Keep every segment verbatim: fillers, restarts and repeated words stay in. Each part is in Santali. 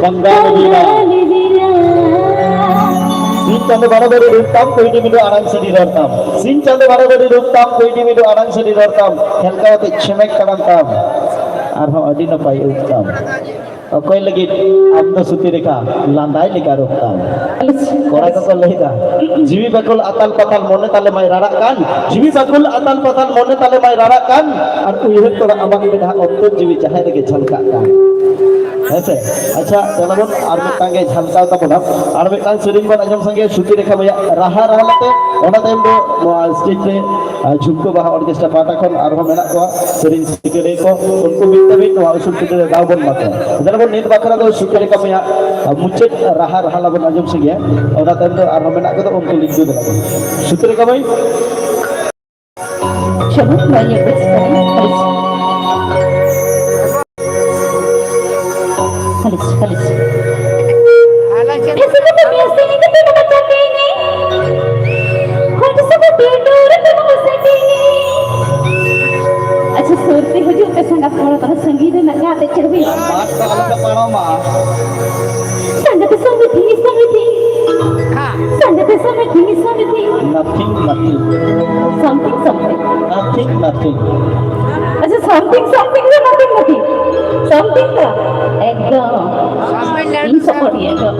ᱵᱟᱝᱜᱟᱞᱤ ᱵᱤᱱᱟ᱾ ᱥᱤᱧ ᱪᱟᱸᱫᱚ ᱵᱟᱨᱚ ᱵᱟᱨᱤ ᱨᱩᱯ ᱛᱟᱢ, ᱠᱩᱭᱰᱤ ᱢᱤᱫᱩ ᱟᱲᱟᱝ ᱥᱟᱰᱤ ᱨᱚᱲ ᱛᱟᱢ᱾ ᱥᱤᱧ ᱪᱟᱸᱫᱚ ᱵᱟᱨᱚ ᱵᱟᱨᱤ ᱨᱩᱯ ᱛᱟᱢ, ᱠᱩᱭᱰᱤ ᱢᱤᱫᱩ ᱟᱲᱟᱝ ᱥᱟᱰᱤ ᱨᱚᱲ ᱛᱟᱢ᱾ ᱦᱮᱞᱠᱟᱣ ᱟᱛᱮ ᱪᱷᱮᱢᱮᱠ ᱛᱟᱲᱟᱢ ᱛᱟᱢ᱾ ᱟᱨᱦᱚᱸ ᱟᱹᱰᱤ ᱱᱟᱯᱟᱭ ᱩᱯ ᱛᱟᱢ᱾ ᱚᱠᱚᱭ ᱞᱟᱹᱜᱤᱫ ᱟᱢ ᱫᱚ ᱥᱩᱛᱤ ᱨᱮᱠᱷᱟ, ᱞᱟᱸᱫᱟᱭ ᱞᱮᱠᱟ ᱨᱩᱯ ᱛᱟᱢ? ᱠᱚᱲᱟ ᱠᱚᱠᱚ ᱞᱟᱹᱭᱫᱟ, ᱡᱤᱣᱤ ᱵᱟᱹᱠᱩᱞ ᱟᱛᱟᱞ ᱯᱟᱛᱟᱞ ᱢᱚᱱᱮ ᱛᱟᱞᱮ ᱢᱟᱭ ᱨᱟᱨᱟᱜ ᱠᱟᱱ, ᱡᱤᱣᱤ ᱵᱟᱹᱠᱩᱞ ᱟᱛᱟᱞ ᱯᱟᱛᱟᱞ ᱢᱚᱱᱮ ᱛᱟᱞᱮ ᱢᱟᱭ ᱨᱟᱨᱟᱜ ᱠᱟᱱ, ᱟᱨ ᱩᱭᱦᱟᱹᱨ ᱛᱚᱨᱟ ᱟᱢᱟᱜ ᱢᱮᱫᱦᱟ ᱚᱱᱛᱚᱨ ᱡᱤᱣᱤ ᱡᱟᱦᱟᱸᱭ ᱨᱮᱜᱮ ᱡᱷᱟᱞᱠᱟᱜ ᱠᱟᱱ᱾ ᱦᱮᱸᱥᱮ? ᱟᱪᱪᱷᱟ, ᱫᱮᱞᱟ ᱵᱚᱱ ᱟᱨ ᱢᱤᱫᱴᱟᱝ ᱜᱮ ᱡᱷᱟᱞᱠᱟᱣ ᱛᱟᱵᱚᱱᱟ, ᱟᱨ ᱢᱤᱫᱴᱟᱝ ᱥᱮᱨᱮᱧ ᱵᱚᱱ ᱟᱸᱡᱚᱢ ᱥᱟᱸᱜᱮ ᱥᱩᱛᱤ ᱨᱮᱠᱷᱟ ᱢᱟᱭᱟᱜ ᱨᱟᱦᱟ ᱨᱟᱦᱟ ᱞᱮᱠᱟᱛᱮ᱾ ᱚᱱᱟ ᱛᱟᱭᱚᱢ ᱫᱚ ᱱᱚᱣᱟ ᱥᱴᱮᱡ ᱨᱮ, ᱟᱨ ᱡᱷᱩᱢᱠᱟᱹ ᱵᱟᱦᱟ ᱚᱨᱠᱮᱥᱴᱨᱟ ᱯᱟᱦᱴᱟ ᱠᱷᱚᱱ ᱟᱨᱦᱚᱸ ᱢᱮᱱᱟᱜ ᱠᱚᱣᱟ ᱥᱮᱨᱮᱧ ᱥᱤᱠᱟᱹᱨᱤᱭᱟᱹ ᱠᱚ, ᱩᱱᱠᱩ ᱢᱤᱫ ᱛᱮ ᱢᱤᱫ ᱱᱚᱣᱟ ᱩᱥᱩᱞ ᱥᱤᱠᱟᱹᱨᱤᱭᱟᱹ ᱫᱟᱣ ᱵᱚᱱ ᱮᱢᱟ ᱠᱚᱣᱟ᱾ ᱫᱮᱞᱟ ᱵᱚᱱ ᱱᱤᱛ ᱵᱟᱠᱷᱨᱟ ᱫᱚ ᱥᱩᱛᱤ ᱨᱮᱠᱷᱟ ᱢᱟᱭᱟᱜ ᱢᱩᱪᱟᱹᱫ ᱨᱟᱦᱟ ᱨᱟᱦᱟ ᱞᱟᱵᱚᱱ ᱟᱸᱡᱚᱢ ᱥᱟᱸᱜᱮᱭᱟ᱾ ᱚᱱᱟ ᱛᱟᱭᱚᱢ ᱫᱚ ᱟᱨᱦᱚᱸ ᱢᱮᱱᱟᱜ ᱠᱚᱫᱚ ᱩᱱᱠᱩ ᱞᱤᱧ ᱫᱩ ᱫᱮᱞᱟ ᱠᱚ᱾ ᱥᱩᱛᱤ ᱨᱮᱠᱷᱟ ᱢᱟᱹᱭ᱾ ᱪᱚᱞᱚ, ᱱᱚᱣᱟ ᱤᱭᱟᱹ ᱠᱚ ᱪᱮᱥᱴᱟᱭᱟ᱾ ᱦᱟᱹᱞᱤᱥ, ᱦᱟᱹᱞᱤᱥ᱾ ᱦᱟᱹᱞᱤᱥ, ᱦᱟᱹᱞᱤᱥ᱾ ᱟᱪᱪᱷᱟ, ᱥᱩᱨ ᱛᱮ ᱦᱤᱡᱩᱜ ᱯᱮ, ᱥᱟᱸᱜᱟᱛ ᱠᱚᱲᱟ, ᱛᱟᱦᱞᱮ ᱥᱟᱺᱜᱤᱧ ᱨᱮᱱᱟᱜ ᱡᱟᱦᱟᱸ ᱛᱮ ᱪᱟᱹᱵᱤ᱾ ᱢᱟᱴᱷ ᱫᱚ ᱟᱞᱚ ᱯᱮ ᱯᱟᱨᱚᱢᱟ᱾ ᱥᱟᱸᱜᱟᱛᱮ ᱥᱟᱸᱜᱟᱛᱮ ᱥᱟᱸᱜᱟᱛᱮ᱾ ᱥᱟᱸᱜᱟᱛᱮ ᱥᱟᱸᱜᱟᱛᱮ ᱥᱟᱸᱜᱟᱛᱮ᱾ Nothing, nothing. Something, something. Nothing, nothing. ᱟᱪᱪᱷᱟ, something, something ᱥᱮ nothing, nothing? Something ᱛᱚ? ᱮᱠᱫᱚᱢ᱾ ᱤᱧ support ᱜᱮᱭᱟ, ᱮᱠᱫᱚᱢ᱾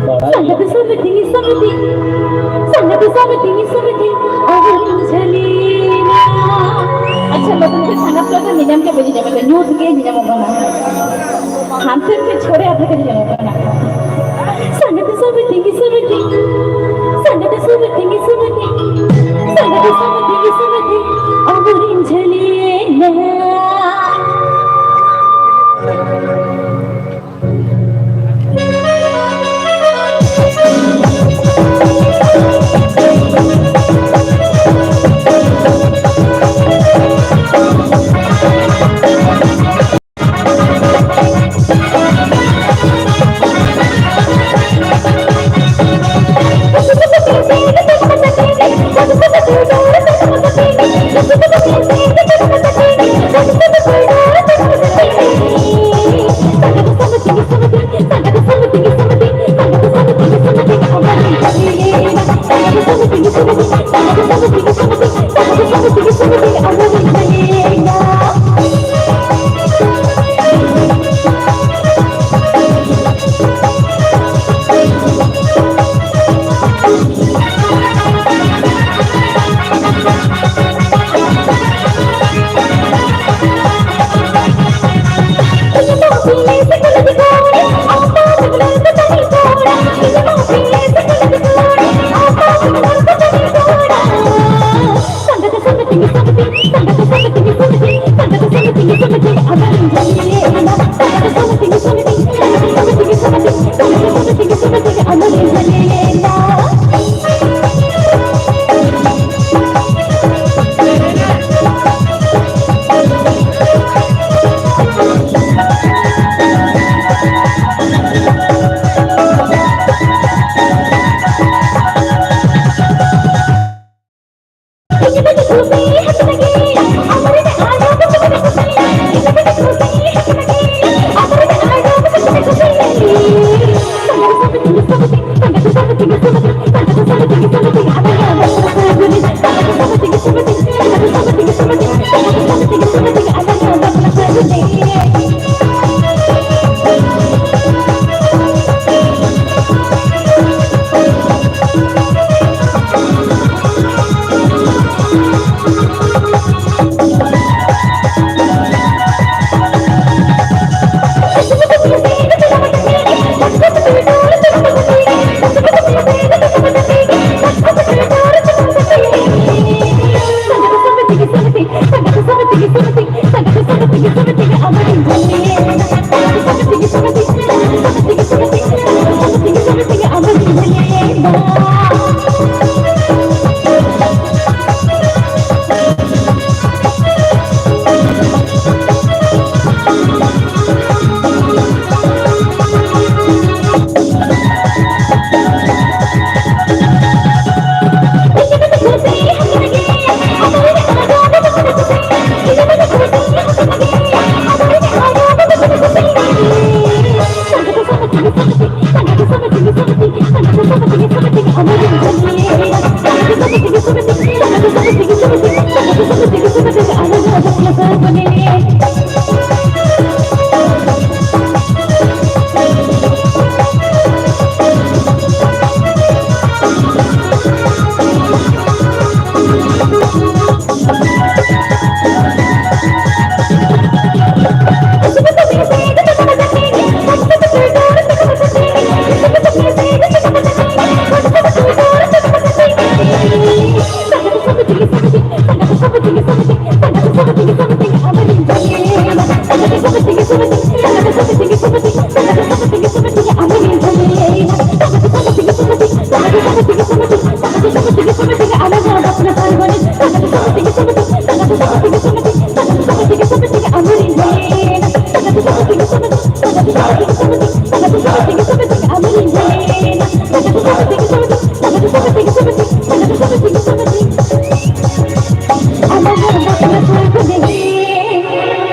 ᱵᱟᱲᱟᱭ ᱜᱮᱭᱟ᱾ ᱥᱟᱸᱜᱟᱛᱮ ᱥᱟᱸᱜᱟᱛᱮ ᱥᱟᱸᱜᱟᱛᱮ᱾ ᱥᱟᱸᱜᱟᱛᱮ ᱥᱟᱸᱜᱟᱛᱮ ᱥᱟᱸᱜᱟᱛᱮ᱾ ᱟᱨᱤᱧ ᱡᱷᱟᱹᱞᱤᱭᱮᱱᱟ᱾ ᱟᱪᱪᱷᱟ, ᱵᱟᱹᱵᱩ, ᱥᱟᱸᱜᱟᱛ ᱠᱚᱫᱚ ᱧᱮᱧᱟᱢ ᱜᱮ ᱵᱟᱹᱧ ᱧᱟᱢᱮᱫ ᱠᱚᱣᱟ, ᱧᱩᱛ ᱜᱮ ᱧᱮᱧᱟᱢᱚᱜ ᱠᱟᱱᱟ᱾ ᱦᱟᱱᱛᱮ ᱨᱮ ᱪᱷᱚᱲᱮ ᱟᱯᱮ ᱴᱷᱮᱱ ᱧᱟᱢᱚᱜ ᱠᱟᱱᱟ᱾ ᱥᱟᱸᱜᱟᱛᱮ ᱥᱟᱸᱜᱟᱛᱮ ᱥᱟᱸᱜᱟᱛᱮ᱾ ᱥᱟᱸᱜᱟᱛᱮ ᱥᱟᱸᱜᱟᱛᱮ ᱥᱟᱸᱜᱟᱛᱮ᱾ ᱥᱟᱸᱜᱟᱛᱮ ᱥᱟᱸᱜᱟᱛᱮ ᱥᱟᱸᱜᱟᱛᱮ᱾ ᱟᱵᱚᱨᱤᱱ ᱡᱷᱟᱹᱞᱤᱭᱮᱱᱟ᱾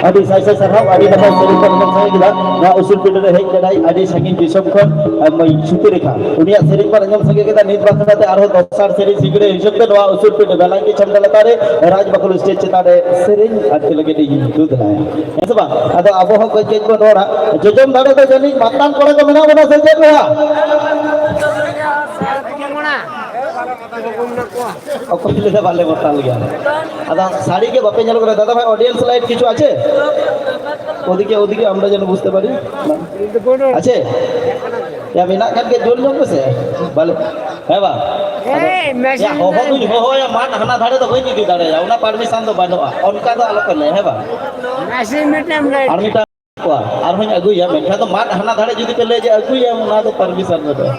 ᱟᱹᱰᱤ ᱥᱟᱭ ᱥᱟᱭ ᱥᱟᱨᱦᱟᱣ, ᱟᱹᱰᱤ ᱱᱟᱯᱟᱭ ᱥᱮᱨᱮᱧ ᱵᱚᱱ ᱟᱸᱡᱚᱢ ᱥᱟᱸᱜᱮ ᱠᱮᱫᱟ᱾ ᱱᱚᱣᱟ ᱩᱥᱩᱞ ᱯᱤᱸᱰᱟᱹ ᱨᱮ ᱦᱮᱡ ᱞᱮᱱᱟᱭ ᱟᱹᱰᱤ ᱥᱟᱺᱜᱤᱧ ᱫᱤᱥᱚᱢ ᱠᱷᱚᱱ, ᱟᱨ ᱢᱟᱹᱭ ᱥᱩᱛᱤ ᱨᱮᱠᱷᱟ, ᱩᱱᱤᱭᱟᱜ ᱥᱮᱨᱮᱧ ᱵᱚᱱ ᱟᱸᱡᱚᱢ ᱥᱟᱸᱜᱮ ᱠᱮᱫᱟ᱾ ᱱᱤᱛ ᱵᱟᱠᱷᱨᱟ ᱛᱮ ᱟᱨᱦᱚᱸ ᱫᱚᱥᱟᱨ ᱥᱮᱨᱮᱧ ᱥᱤᱸᱜᱲᱟᱹ ᱦᱤᱥᱟᱹᱵ ᱛᱮ ᱱᱚᱣᱟ ᱩᱥᱩᱞ ᱯᱤᱸᱰᱟᱹ ᱵᱮᱞᱟᱝᱠᱤ ᱪᱷᱟᱢᱰᱟ ᱞᱟᱛᱟᱨ ᱨᱮ ᱨᱟᱡᱽ ᱵᱟᱠᱷᱳᱞ ᱥᱴᱮᱡᱽ ᱪᱮᱛᱟᱱ ᱨᱮ ᱥᱮᱨᱮᱧ ᱟᱨ ᱪᱮᱫ ᱞᱟᱹᱜᱤᱫ ᱤᱧ ᱫᱩ ᱫᱮᱞᱟᱭᱟ, ᱦᱮᱸ ᱥᱮ ᱵᱟᱝ? ᱟᱫᱚ ᱟᱵᱚ ᱦᱚᱸ ᱠᱟᱹᱡ ᱠᱟᱹᱡ ᱵᱚᱱ ᱨᱚᱲᱟ᱾ ᱡᱚᱡᱚᱢ ᱫᱟᱲᱮ ᱫᱚ ᱡᱟᱹᱱᱤᱡ ᱢᱟᱛᱟᱞ ᱠᱚᱲᱟ ᱠᱚ ᱢᱮᱱᱟᱜ ᱵᱚᱱᱟ ᱥᱮ ᱪᱮᱫ ᱵᱚᱭᱦᱟ? ᱚᱠᱚᱭ ᱞᱟᱹᱭᱫᱟ ᱵᱟᱞᱮ ᱢᱟᱛᱟᱞ ᱜᱮᱭᱟ? ᱟᱫᱚ ᱥᱟᱹᱨᱤ ᱜᱮ ᱵᱟᱯᱮ ᱧᱮᱞᱚᱜ ᱠᱟᱱᱟ᱾ দাদা ভাই, অডিয়েন্স লাইট কিছু আছে? ওদিকে, ওদিকে আমরা যেন বুঝতে পারি। আছে? ᱭᱟ, ᱢᱮᱱᱟᱜ ᱠᱷᱟᱱ ᱜᱮ ᱡᱳᱨ ᱧᱚᱜ ᱢᱮᱥᱮ᱾ ᱵᱟᱞᱮ, ᱦᱮᱸ ᱵᱟᱝ? ᱟᱫᱚ, ᱦᱮᱸ, ᱢᱮᱥᱮ ᱭᱟ, ᱦᱚᱦᱚ ᱫᱩᱧ ᱦᱚᱦᱚᱭᱟ, ᱢᱟᱴᱷ ᱦᱟᱱᱟ ᱫᱷᱟᱨᱮ ᱫᱚ ᱵᱟᱹᱧ ᱤᱫᱤ ᱫᱟᱲᱮᱭᱟᱜᱼᱟ, ᱚᱱᱟ ᱯᱟᱨᱢᱤᱥᱚᱱ ᱫᱚ ᱵᱟᱹᱱᱩᱜᱼᱟ, ᱚᱱᱠᱟ ᱫᱚ ᱟᱞᱚᱯᱮ ᱞᱟᱹᱭᱟ, ᱦᱮᱸ ᱵᱟᱝ? ᱢᱮᱥᱮ ᱢᱤᱫᱴᱟᱝ ᱞᱟᱹᱭ ᱟᱨ ᱢᱤᱫᱴᱟᱝ ᱠᱚᱣᱟ, ᱟᱨᱦᱚᱸᱧ ᱟᱹᱜᱩᱭᱟ, ᱢᱮᱱᱠᱷᱟᱱ ᱫᱚ ᱢᱟᱴᱷ ᱦᱟᱱᱟ ᱫᱷᱟᱨᱮ ᱡᱩᱫᱤ ᱯᱮ ᱞᱟᱹᱭᱟ ᱡᱮ ᱟᱹᱜᱩᱭᱟ, ᱚᱱᱟ ᱫᱚ ᱯᱟᱨᱢᱤᱥᱚᱱ ᱵᱟᱹᱱᱩᱜᱼᱟ᱾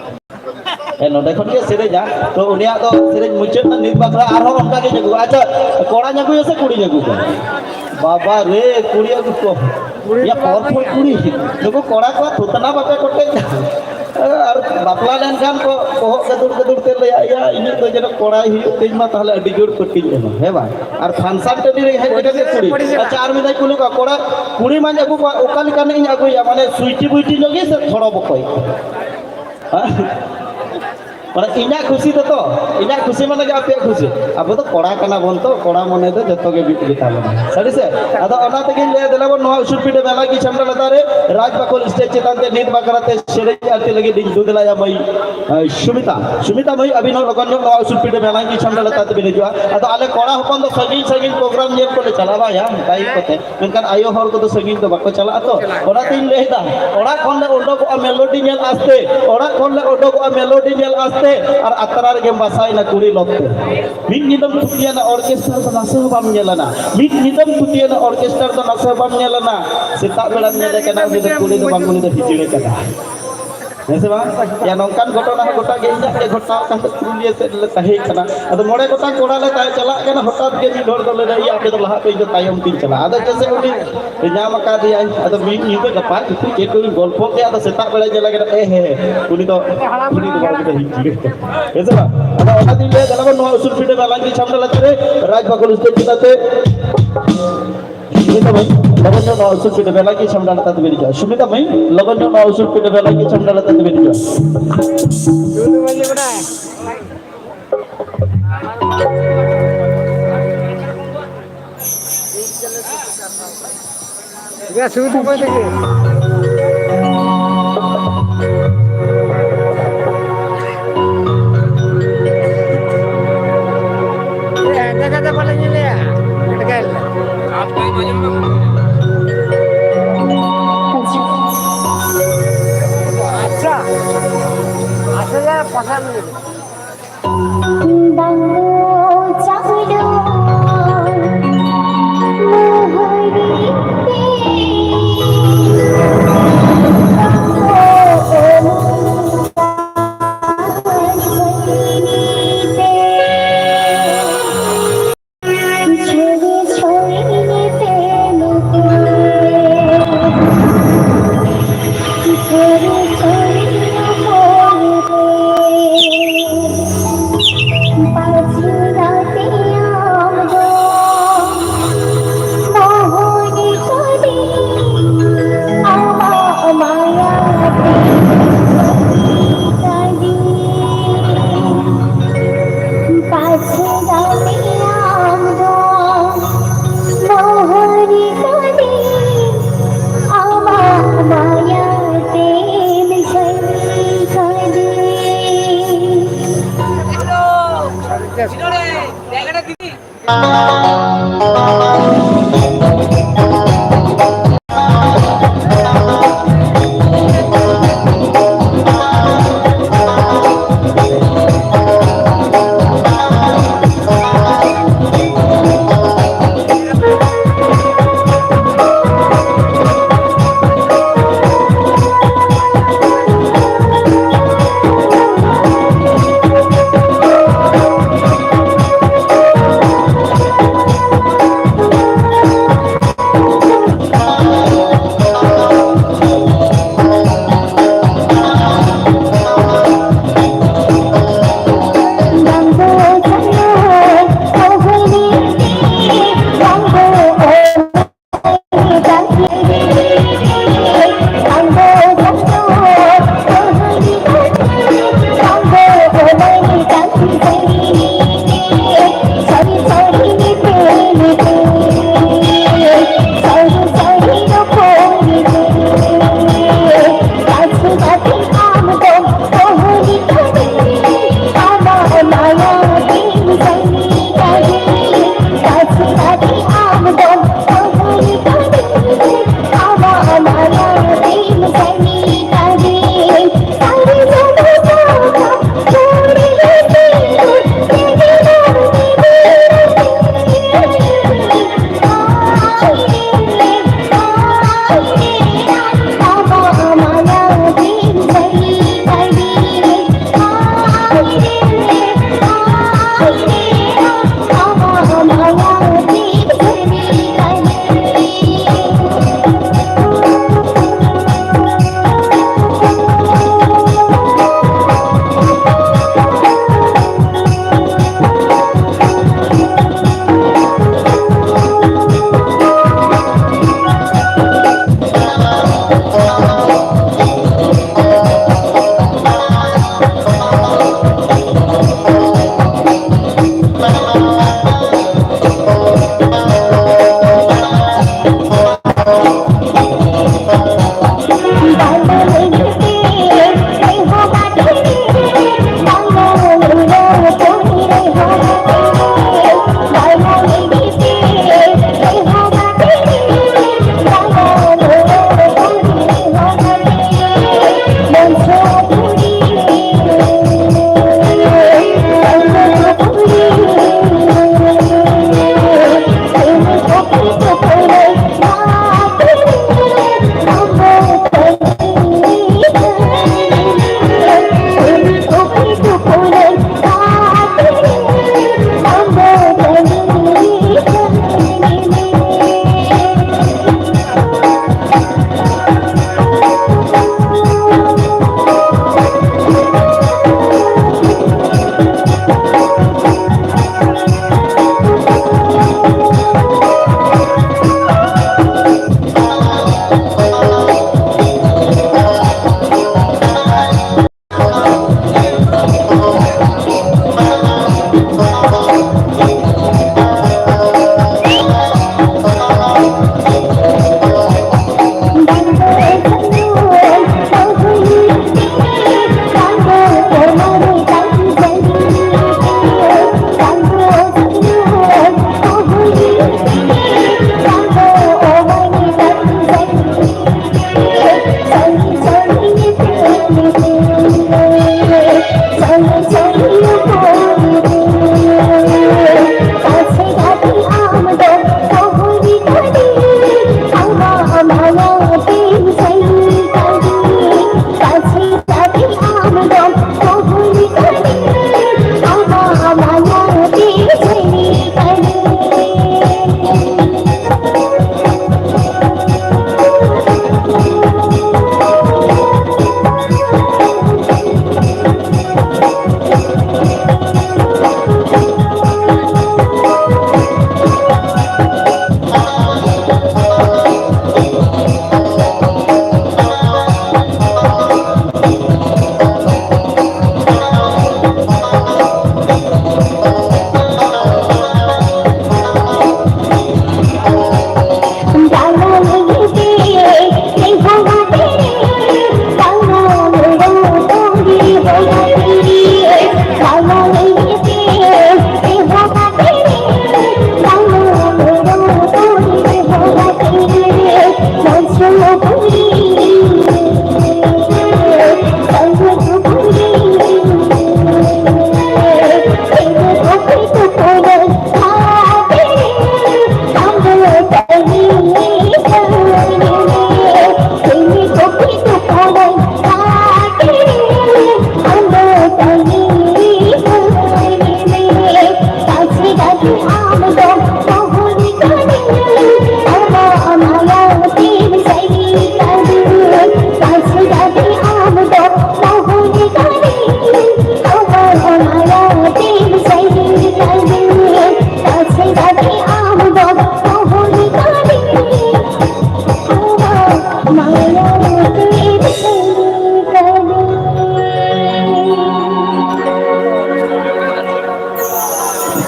ᱦᱮᱸ, ᱱᱚᱰᱮ ᱠᱷᱚᱱ ᱜᱮ ᱥᱮᱨᱮᱧᱟ᱾ ᱛᱚ, ᱩᱱᱤᱭᱟᱜ ᱫᱚ ᱥᱮᱨᱮᱧ ᱢᱩᱪᱟᱹᱫ ᱮᱱᱟ, ᱱᱤᱛ ᱵᱟᱠᱷᱨᱟ ᱟᱨᱦᱚᱸ ᱚᱱᱠᱟ ᱜᱮᱧ ᱟᱹᱜᱩ᱾ ᱟᱪᱪᱷᱟ, ᱠᱚᱲᱟᱧ ᱟᱹᱜᱩᱭᱟ ᱥᱮ ᱠᱩᱲᱤᱧ ᱟᱹᱜᱩ ᱠᱚᱣᱟ? ᱵᱟᱵᱟ ᱨᱮ, ᱠᱩᱲᱤ ᱟᱹᱜᱩ ᱠᱚ᱾ ᱭᱟ, ᱯᱚᱨ ᱯᱚᱨ ᱠᱩᱲᱤ᱾ ᱱᱩᱠᱩ ᱠᱚᱲᱟ ᱠᱚᱣᱟᱜ ᱛᱷᱩᱛᱱᱟ ᱵᱟᱯᱮ ᱠᱚᱴᱮᱡ ᱫᱟ᱾ ᱟᱨ ᱵᱟᱯᱞᱟ ᱞᱮᱱᱠᱷᱟᱱ ᱠᱚ ᱵᱚᱦᱚᱜ ᱜᱟᱹᱫᱩᱲ ᱜᱟᱹᱫᱩᱲ ᱛᱮ ᱞᱟᱹᱭᱟ, ᱭᱟ, ᱤᱧᱤᱡ ᱫᱚ ᱡᱮᱱᱚ ᱠᱚᱲᱟᱭ ᱦᱩᱭᱩᱜ ᱛᱤᱧ ᱢᱟ, ᱛᱟᱦᱞᱮ ᱟᱹᱰᱤ ᱡᱳᱨ ᱯᱟᱹᱴᱤᱧ ᱮᱢᱟ, ᱦᱮᱸ ᱵᱟᱝ? ᱟᱨ ᱯᱷᱟᱱᱥᱟᱱ ᱴᱟᱺᱰᱤ ᱨᱮ ᱦᱮᱡ ᱠᱟᱛᱮ ᱠᱩᱲᱤ᱾ ᱟᱪᱪᱷᱟ, ᱟᱨ ᱢᱤᱫ ᱫᱷᱟᱣ ᱠᱩᱞᱤ ᱠᱚᱣᱟ, ᱠᱚᱲᱟ, ᱠᱩᱲᱤ ᱢᱟᱧ ᱟᱹᱜᱩ ᱠᱚᱣᱟ, ᱚᱠᱟ ᱞᱮᱠᱟᱱᱤᱡ ᱤᱧ ᱟᱹᱜᱩᱭᱟ? ᱢᱟᱱᱮ ᱥᱩᱭᱴᱤ ᱵᱩᱭᱴᱤ ᱧᱚᱜ ᱜᱮ ᱥᱮ ᱛᱷᱚᱲᱚ ᱵᱚᱠᱚᱭ? ᱦᱮᱸ? ᱢᱟᱱᱮ ᱤᱧᱟᱹᱜ ᱠᱷᱩᱥᱤ ᱛᱮᱛᱚ, ᱤᱧᱟᱹᱜ ᱠᱷᱩᱥᱤ ᱢᱟᱱᱮ ᱜᱮ ᱟᱯᱮᱭᱟᱜ ᱠᱷᱩᱥᱤ᱾ ᱟᱵᱚ ᱫᱚ ᱠᱚᱲᱟ ᱠᱟᱱᱟ ᱵᱚᱱ ᱛᱚ, ᱠᱚᱲᱟ ᱢᱚᱱᱮ ᱫᱚ ᱡᱚᱛᱚ ᱜᱮ ᱢᱤᱫ ᱜᱮ ᱛᱟᱵᱚᱱᱟ᱾ ᱥᱟᱹᱨᱤ ᱥᱮ? ᱟᱫᱚ ᱚᱱᱟ ᱛᱮᱜᱮᱧ ᱞᱟᱹᱭᱟ, ᱫᱮᱞᱟ ᱵᱚᱱ ᱱᱚᱣᱟ ᱩᱥᱩᱞ ᱯᱤᱸᱰᱟᱹ ᱢᱮᱞᱟ ᱠᱤ ᱪᱷᱟᱢᱰᱟ ᱞᱟᱛᱟᱨ ᱨᱮ ᱨᱟᱡᱽ ᱵᱟᱠᱷᱳᱞ ᱥᱴᱮᱡᱽ ᱪᱮᱛᱟᱱ ᱛᱮ ᱱᱤᱛ ᱵᱟᱠᱷᱨᱟ ᱛᱮ ᱥᱮᱨᱮᱧ ᱟᱨ ᱪᱮᱫ ᱞᱟᱹᱜᱤᱫ ᱤᱧ ᱫᱩ ᱫᱮᱞᱟᱭᱟ ᱢᱟᱹᱭ, ᱟᱭ, ᱥᱩᱢᱤᱛᱟ᱾ ᱥᱩᱢᱤᱛᱟ ᱢᱟᱹᱭ, ᱟᱹᱵᱤᱱ ᱦᱚᱸ ᱞᱚᱜᱚᱱ ᱧᱚᱜ ᱱᱚᱣᱟ ᱩᱥᱩᱞ ᱯᱤᱸᱰᱟᱹ ᱢᱮᱞᱟ ᱠᱤ ᱪᱷᱟᱢᱰᱟ ᱞᱟᱛᱟᱨ ᱛᱮᱵᱤᱱ ᱦᱤᱡᱩᱜᱼᱟ᱾ ᱟᱫᱚ ᱟᱞᱮ ᱠᱚᱲᱟ ᱦᱚᱯᱚᱱ ᱫᱚ ᱥᱟᱺᱜᱤᱧ ᱥᱟᱺᱜᱤᱧ ᱯᱨᱳᱜᱨᱟᱢ ᱧᱮᱞ ᱠᱚᱞᱮ ᱪᱟᱞᱟᱣᱟ ᱭᱟ, ᱵᱟᱭᱤᱠ ᱠᱚᱛᱮ᱾ ᱢᱮᱱᱠᱷᱟᱱ ᱟᱭᱳ ᱦᱚᱲ ᱠᱚᱫᱚ ᱥᱟᱺᱜᱤᱧ ᱫᱚ ᱵᱟᱠᱚ ᱪᱟᱞᱟᱜᱼᱟ ᱛᱚ᱾ ᱚᱱᱟᱛᱤᱧ ᱞᱟᱹᱭᱫᱟ, ᱚᱲᱟᱜ ᱠᱷᱚᱱ ᱞᱮ ᱩᱰᱩᱠᱚᱜᱼᱟ ᱢᱮᱞᱳᱰᱤ ᱧᱮᱞ ᱟᱥᱛᱮ, ᱚᱲᱟᱜ ᱠᱷᱚᱱ ᱞᱮ ᱩᱰᱩᱠᱚᱜᱼᱟ ᱢᱮᱞᱳᱰᱤ ᱧᱮᱞ ᱟᱥᱛᱮ, ᱟᱨ ᱟᱛᱨᱟ ᱨᱮᱜᱮᱢ ᱵᱟᱥᱟᱭᱮᱱᱟ ᱠᱩᱲᱤ ᱞᱚᱠᱛᱮ᱾ ᱢᱤᱫ ᱧᱤᱫᱟᱹᱢ ᱛᱷᱩᱛᱤᱭᱟᱱᱟ ᱚᱨᱠᱮᱥᱴᱟᱨ ᱫᱚ ᱱᱟᱥᱮ ᱦᱚᱸ ᱵᱟᱢ ᱧᱮᱞᱟᱱᱟ᱾ ᱢᱤᱫ ᱧᱤᱫᱟᱹᱢ ᱛᱷᱩᱛᱤᱭᱟᱱᱟ ᱚᱨᱠᱮᱥᱴᱟᱨ ᱫᱚ ᱱᱟᱥᱮ ᱦᱚᱸ ᱵᱟᱢ ᱧᱮᱞᱟᱱᱟ᱾ ᱥᱮᱛᱟᱜ ᱵᱮᱲᱟᱢ ᱧᱮᱞᱮ ᱠᱟᱱᱟ ᱩᱱᱤ ᱫᱚ ᱠᱩᱲᱤ ᱫᱚ ᱵᱟᱝ, ᱩᱱᱤ ᱫᱚ ᱦᱤᱡᱲᱟᱹ ᱠᱟᱱᱟ᱾ ᱦᱮᱸ ᱥᱮ ᱵᱟᱝ? ᱭᱟ, ᱱᱚᱝᱠᱟᱱ ᱜᱷᱚᱴᱚᱱᱟ ᱦᱚᱸ ᱜᱚᱴᱟ ᱜᱮ ᱤᱧᱟᱹᱜ ᱜᱮ ᱜᱷᱚᱴᱟᱣ ᱠᱟᱱ ᱛᱟᱦᱮᱸ, ᱯᱩᱨᱩᱞᱤᱭᱟᱹ ᱥᱮᱫ ᱨᱮᱞᱮ ᱛᱟᱦᱮᱸ ᱠᱟᱱᱟ᱾ ᱟᱫᱚ ᱢᱚᱬᱮ ᱜᱚᱴᱟᱝ ᱠᱚᱲᱟ ᱞᱮ ᱛᱟᱦᱮᱸ ᱪᱟᱞᱟᱜ ᱠᱟᱱᱟ, ᱦᱚᱴᱟᱛ ᱜᱮ ᱢᱤᱫ ᱦᱚᱲ ᱫᱚ ᱞᱟᱹᱭ ᱫᱟ, "ᱤᱭᱟᱹ, ᱟᱯᱮ ᱫᱚ ᱞᱟᱦᱟ ᱯᱮ, ᱤᱧ ᱫᱚ ᱛᱟᱭᱚᱢ ᱛᱤᱧ ᱪᱟᱞᱟᱜᱼᱟ᱾" ᱟᱫᱚ ᱡᱮᱥᱮ ᱩᱱᱤ ᱧᱟᱢ ᱟᱠᱟᱫᱮᱭᱟᱭ, ᱟᱫᱚ ᱢᱤᱫ ᱧᱤᱫᱟᱹ ᱜᱟᱯᱟ ᱠᱤᱪᱷᱩ ᱪᱮᱫ ᱠᱚᱧ ᱜᱚᱞᱯᱚ ᱠᱮᱫᱟ, ᱟᱫᱚ ᱥᱮᱛᱟᱜ ᱵᱮᱲᱟ ᱧᱮᱞᱮ ᱠᱟᱱᱟ, ᱮ, ᱦᱮᱸ, ᱦᱮᱸ, ᱩᱱᱤ ᱫᱚ, ᱩᱱᱤ ᱫᱚ ᱵᱟᱝ, ᱩᱱᱤ ᱫᱚ ᱦᱤᱡᱩᱜ ᱜᱮ᱾ ᱦᱮᱸ ᱥᱮ ᱵᱟᱝ? ᱟᱫᱚ ᱚᱱᱟ ᱫᱤᱱ ᱞᱟᱹᱭ ᱫᱟᱲᱮᱭᱟᱜᱼᱟ, ᱱᱚᱣᱟ ᱩᱥᱩᱞ ᱯᱤᱸᱰᱟᱹ ᱫᱟᱞᱟᱱ ᱜᱮ ᱪᱷᱟᱢᱰᱟ ᱞᱟᱛᱟᱨ ᱨᱮ ᱨᱟᱡᱽ ᱵᱟᱠᱚᱞ ᱥᱴᱮᱡ ᱪᱮᱛᱟᱱ ᱛᱮ ᱥᱩᱢᱤᱛᱟ ᱢᱟᱹᱭ, ᱞᱚᱜᱚᱱ ᱧᱚᱜ ᱱᱚᱣᱟ ᱩᱥᱩᱞ ᱯᱤᱸᱰᱟᱹ ᱵᱮᱞᱟ ᱜᱮ ᱪᱷᱟᱢᱰᱟ ᱞᱟᱛᱟᱨ ᱛᱮᱵᱤᱱ ᱦᱤᱡᱩᱜᱼᱟ᱾ ᱥᱩᱢᱤᱛᱟ ᱢᱟᱹᱭ, ᱞᱚᱜᱚᱱ ᱧᱚᱜ ᱱᱚᱣᱟ ᱩᱥᱩᱞ ᱯᱤᱸᱰᱟᱹ ᱵᱮᱞᱟ ᱜᱮ ᱪᱷᱟᱢᱰᱟ ᱞᱟᱛᱟᱨ ᱛᱮᱵᱤᱱ ᱦᱤᱡᱩᱜᱼᱟ᱾ ᱜᱮ ᱥᱩᱫᱷᱩ ᱚᱠᱚᱭ ᱛᱟᱹᱠᱤᱱ? ᱮ, ᱦᱮᱸᱫᱮ ᱠᱟᱛᱮ ᱵᱟᱞᱮ ᱧᱮᱞᱮᱭᱟ᱾ ᱮᱴᱠᱟᱭ ᱞᱮ᱾ ᱟᱪᱪᱷᱟ᱾ ᱟᱪᱪᱷᱟ, ᱭᱟ, ᱯᱟᱥᱟ ᱢᱮ᱾ ᱵᱟᱝ ᱫᱚ ᱪᱟᱸᱫᱚ ᱢᱟᱹᱦᱟᱹᱨᱤ ᱛᱮ, ᱵᱟᱝ ᱫᱚ ᱚᱱᱟ ᱪᱟᱸᱫᱚ ᱢᱟᱹᱦᱟᱹᱨᱤ ᱛᱮ᱾ ᱡᱷᱟᱹᱞᱤ ᱡᱷᱟᱹᱞᱤ ᱛᱮ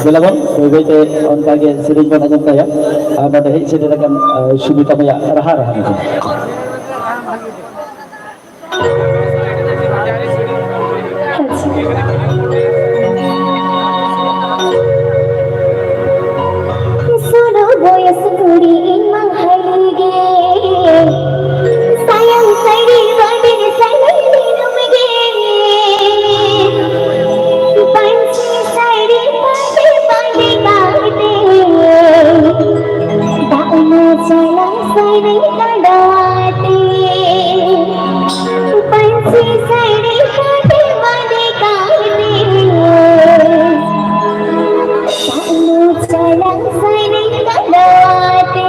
ᱫᱮᱞᱟ ᱵᱚᱱ ᱵᱟᱹᱭ ᱵᱟᱹᱭ ᱛᱮ ᱚᱱᱠᱟ ᱜᱮ ᱥᱮᱨᱮᱧ ᱵᱚᱱ ᱟᱸᱡᱚᱢ ᱛᱟᱭᱟ᱾ ᱟᱨ ᱱᱚᱰᱮ ᱦᱮᱡ ᱥᱮᱴᱮᱨ ᱟᱠᱟᱱ, ᱟᱨ, ᱥᱩᱢᱤᱛᱟ ᱢᱟᱹᱭᱟᱜ ᱨᱟᱦᱟ, ᱨᱟᱦᱟ ᱢᱮᱱᱟᱜᱼᱟ᱾ ᱥᱚᱱᱚ ᱵᱚᱭᱚᱥ ᱠᱩᱲᱤ ᱤᱧ ᱢᱟ ᱦᱟᱹᱞᱤ ᱜᱮ᱾ ᱥᱟᱭᱟᱝ ᱥᱟᱹᱲᱤ ᱵᱟᱸᱫᱮ ᱥᱟᱱᱟᱧ ᱫᱤᱱᱟᱹᱢ ᱜᱮ᱾ ᱯᱟᱹᱧᱪᱤ ᱥᱟᱹᱲᱤ ᱵᱟᱸᱫᱮ ᱵᱟᱸᱫᱮ ᱠᱟᱛᱮ ᱫᱟᱜ ᱧᱩ ᱪᱟᱞᱟᱜ ᱥᱟᱱᱟᱧ ᱜᱟᱰᱟ ᱛᱮ᱾ ᱯᱟᱹᱧᱪᱤ ᱥᱟᱹᱲᱤ ᱵᱟᱸᱫᱮ ᱵᱟᱸᱫᱮ ᱠᱟᱛᱮ ᱫᱟᱜ ᱧᱩ ᱪᱟᱞᱟᱜ ᱥᱟᱱᱟᱧ ᱜᱟᱰᱟ ᱛᱮ᱾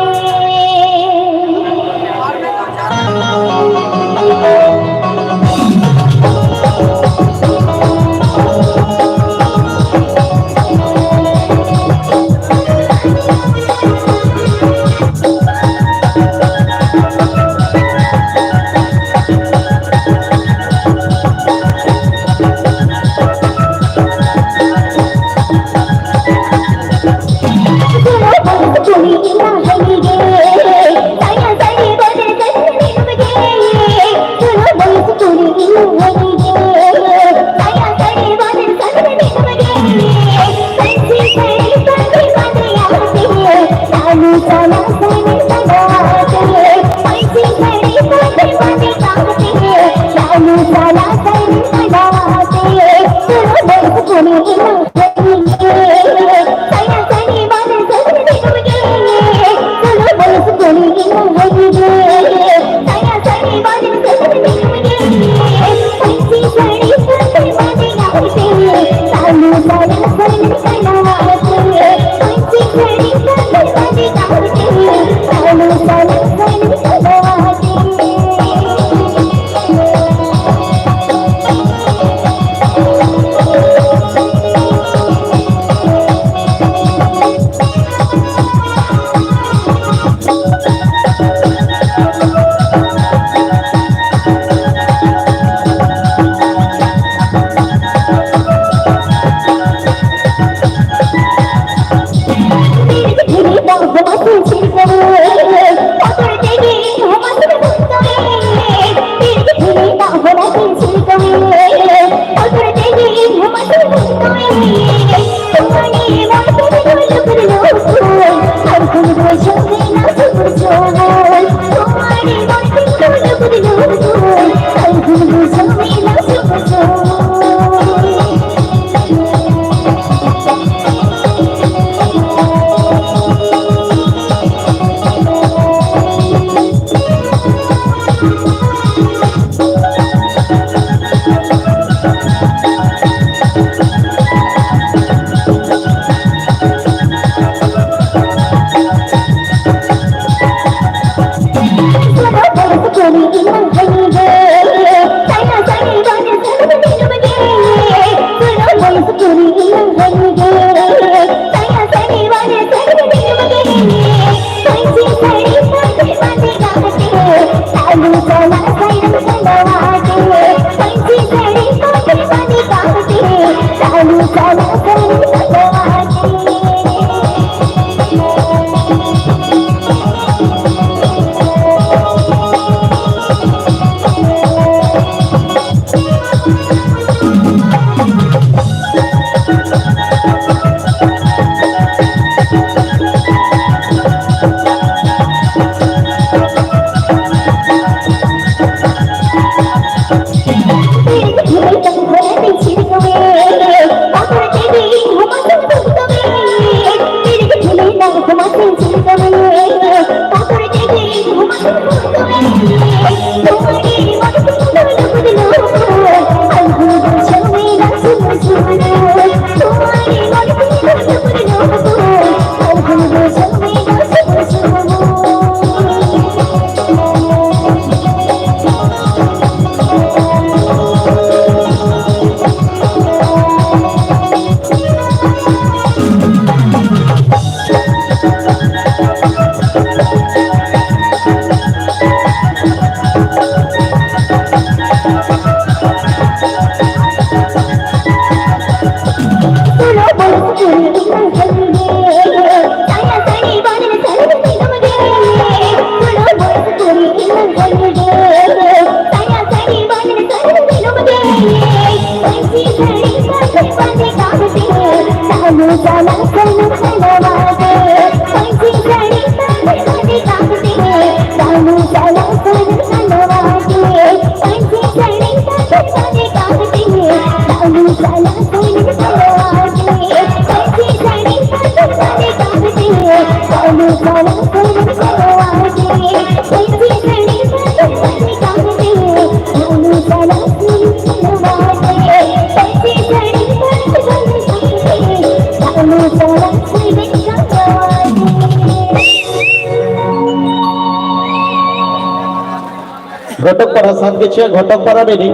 ᱜᱷᱚᱴᱚᱠ ᱯᱟᱨᱟ ᱥᱟᱛ ᱜᱮᱪᱷᱤᱭᱟ ᱜᱷᱚᱴᱚᱠ ᱯᱟᱨᱟ ᱨᱤᱱᱤᱡ,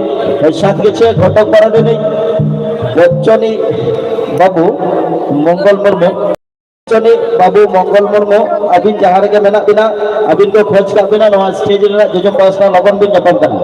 ᱥᱟᱛ ᱜᱮᱪᱷᱤᱭᱟ ᱜᱷᱚᱴᱚᱠ ᱯᱟᱨᱟ ᱨᱤᱱᱤᱡ ᱵᱚᱪᱪᱚᱱᱤ ᱵᱟᱹᱵᱩ ᱢᱚᱝᱜᱚᱞ ᱢᱩᱨᱢᱩ, ᱵᱚᱪᱪᱚᱱᱤ ᱵᱟᱹᱵᱩ ᱢᱚᱝᱜᱚᱞ ᱢᱩᱨᱢᱩ, ᱟᱹᱵᱤᱱ ᱡᱟᱦᱟᱸ ᱨᱮᱜᱮ ᱢᱮᱱᱟᱜ ᱵᱤᱱᱟ, ᱟᱹᱵᱤᱱ ᱠᱚ ᱠᱷᱚᱡᱽ ᱠᱟᱜ ᱵᱤᱱᱟ, ᱱᱚᱣᱟ ᱥᱴᱮᱡᱽ ᱨᱮᱱᱟᱜ ᱡᱚᱡᱚᱢ ᱯᱟᱥᱴᱟ ᱞᱚᱜᱚᱱ ᱵᱤᱱ ᱧᱟᱯᱟᱢ ᱠᱟᱱᱟ᱾